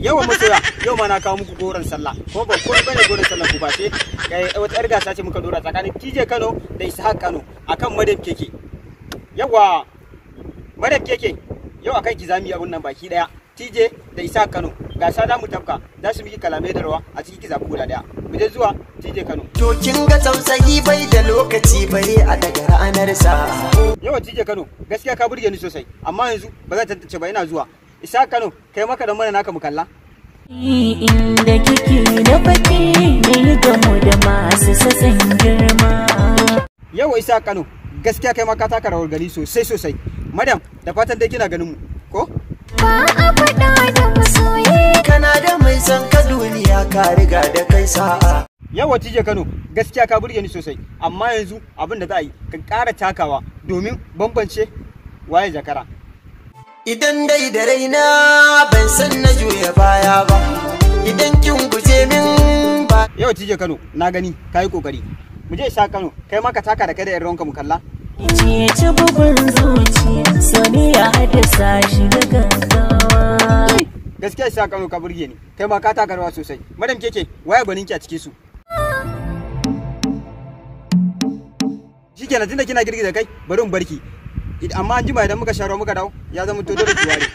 Yawa masoya, yau ma na kawo muku goron sallah. Ko ba ko bane goron sallah ku ba ce wata yar gasa ce muka dora tsakanin TJ Kano da Ishaq Kano akan Madam Keke. Yawa Madam Keke, yau akan ki zamu yi abun nan baki daya. TJ da Ishaq Kano gasa za mu tafka, za su miki kalamai da rawa a ciki ki zabi guda daya. Mu je zuwa TJ Kano. To kin ga tsautsayi bai da lokaci bare a daga ranar sa. Yawa TJ Kano, gaskiya ka burge ni sosai, amma yanzu ba zan tantance ba, ina zuwa. Ishaq Kano, kai maka da mana naka mu kalla. Inda kike na fake ne gamu da masu sassan girma. Yawa Ishaq Kano, gaskiya kai ma ka taka rawar gani sosai sosai. Madam, da fatan dai kina ganin mu, ko? Ba a faɗa da masoyi. Kana da mai son ka duniya ka riga da kai sa'a. Yawa TJ Kano, gaskiya ka burge ni sosai, amma yanzu abin da za a yi, ka ƙara takawa domin bambance waye zakara. Idan dai da raina ban san na juya baya ba, idan kin guje min ba. Yawa TJ Kano, na gani ka yi kokari. Mu je Ishaq Kano, kai ma ka taka da kai da 'yan rawanka mu kalla. Ci bugun zuciya, sani ya haddasa shi da gaggawa. Gaskiya Ishaq Kano ka burge ni, kai ma ka taka rawa sosai. Madam Keke, waye gwanin ki a cikin su? Shikenan, tunda kina girgiza kai, bari in barki. Amma an jima idan muka sha ruwa muka dawo, ya zama to dole ki ware.